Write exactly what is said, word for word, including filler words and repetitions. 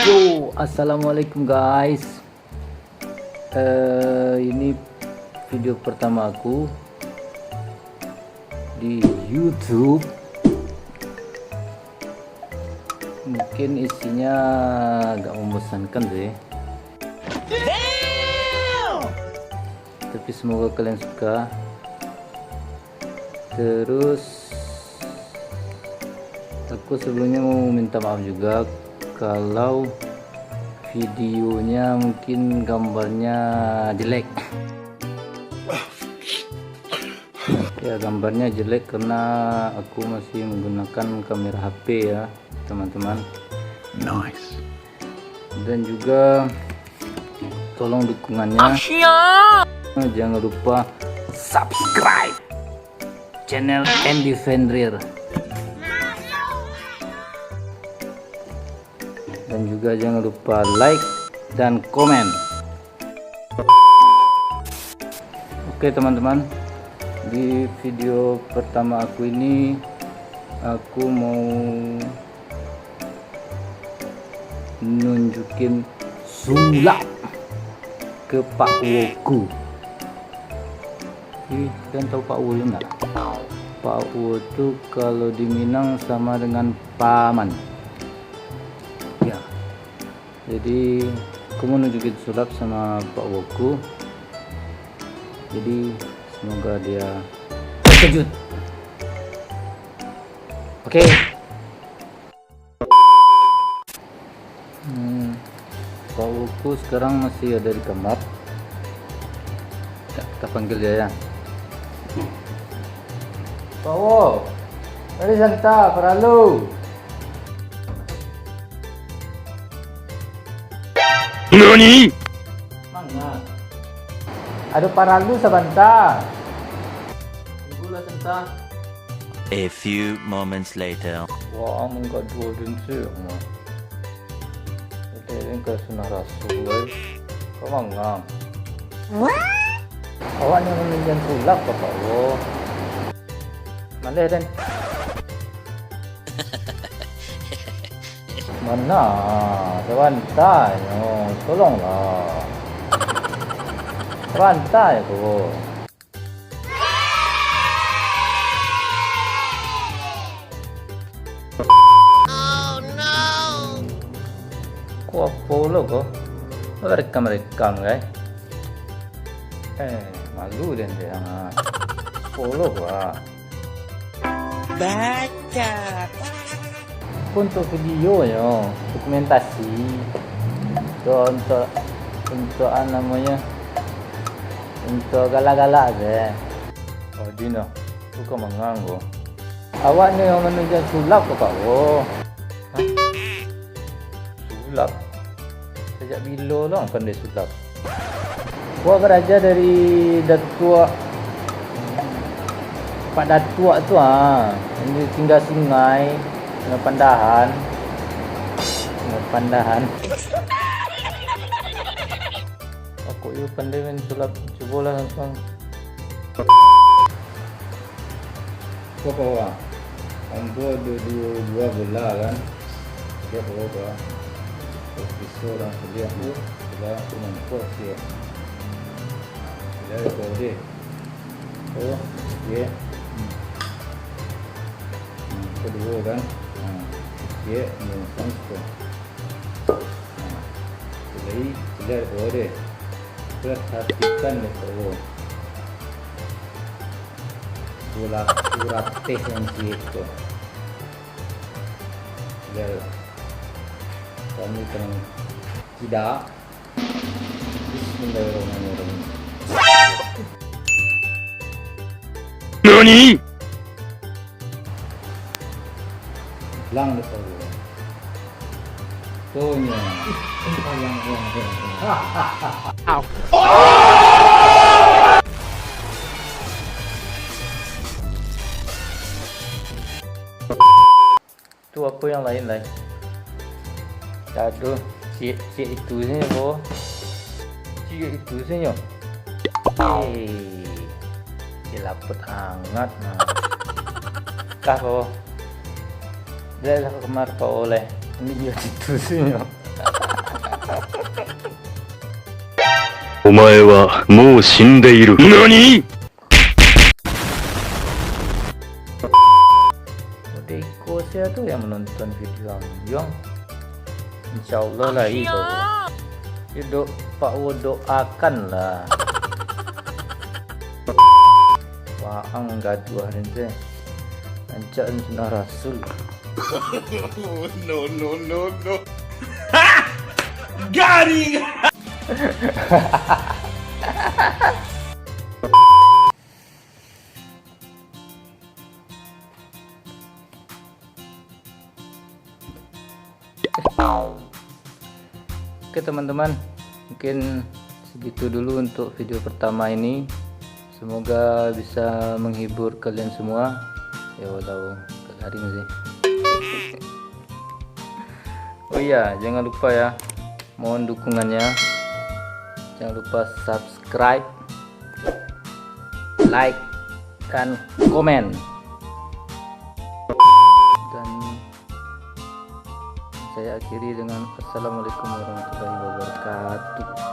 Yo, assalamualaikum guys. Eh, ini video pertama aku di YouTube. Mungkin isinya agak membosankan sih. Tapi semoga kalian suka. Terus, aku sebelumnya mau minta maaf juga kalau videonya mungkin gambarnya jelek. Ya, gambarnya jelek karena aku masih menggunakan kamera H P ya, teman-teman. Nice. Dan juga tolong dukungannya. Jangan lupa subscribe channel Andy Fenrir. Dan juga jangan lupa like dan komen. Oke teman-teman, di video pertama aku ini, aku mau nunjukin sulap ke Pak Woku. Ih, kalian tahu Pak Wo tu nggak? Pak Wo tu kalau di Minang sama dengan paman. Ya. Jadi, aku mau nunjukin sulap sama Pak Woku. Jadi, semoga dia terkejut. Oke. Hmm, Pak Woku sekarang masih ada di kamar. Ya, kita panggil dia ya. Pak Wo, mari santa, paralu. Nani? Manga? Ado paralu sabanta. Tunggulah santa. A few moments later. Wah, manggaduah den se, mah. Eden ka sunah raso, guys. Kau mangang. Awak ni maminjam sulap ka Pak Wo. Maleh, Den. Mana? Sabantanyo, tolonglah. Sabantanyo tu. Ko apo lo ko? Rekam-rekam, guys. Eh, malu den dek ang, ah. Apo lo ko, ah? Baca. Ko untuak video nyo, dokumentasi. Untuak, untuak, untuak, ah, namonyo, untuak galak-galak se. Oh, Dino, tu ka mangang ko. Awak ni nan manujuan sulap ka Pak Wo? Hah? Sulap? Sajak bilo lo ang pandai sulap? Wak baraja dari Datuak, Pak Datuak tu, ha. Inyo tingga sungai, tingga pandahan. Tingga pandahan. Kok iyo pandai main sulap? Cubolah langsung. Ko pawo, ambo ado duo buah bola kan. Siap pawo tu, ah. Piso urang sadiah tu, bola tu mangkok siap. Sadiah ko deh. Oh, siap. Hmm. Hmm, ko duo kan. Hmm, siap, ni kan siko. Nah, lai, lai ko deh. Perhatikan deh ko. Bola kurateh nan ciek ko. Lai. Kami tenang. Tidak. Bismillahirrahmanirrahim. Nani? Lang dek Allah. Tuh, nya. Ih, ih, lang, lang, lang, lang. Tu apo yang lain lai? Aduh, ciek, ciek itu sajo, bo. Ciek itu sajo. Eh, ciek laput angat, nah. Kah, bo? Baliaklah ka kamar, bo, lai. Iya, itu sih, ya. お前はもう死んでいる。何？ Dek iko sia tu yang menonton video Amyong. Insya Allah lah iko. Yo do-, Pak Wo doakan lah. Waang gaduah ni teh. Rancak sunnah Rasul. No, no, no, no. Garing. Oke, teman-teman, mungkin segitu dulu untuk video pertama ini. Semoga bisa menghibur kalian semua. Ya, walau agak garing sih. Oh iya, jangan lupa ya, mohon dukungannya. Jangan lupa subscribe, like, dan komen. Dan saya akhiri dengan assalamualaikum warahmatullahi wabarakatuh.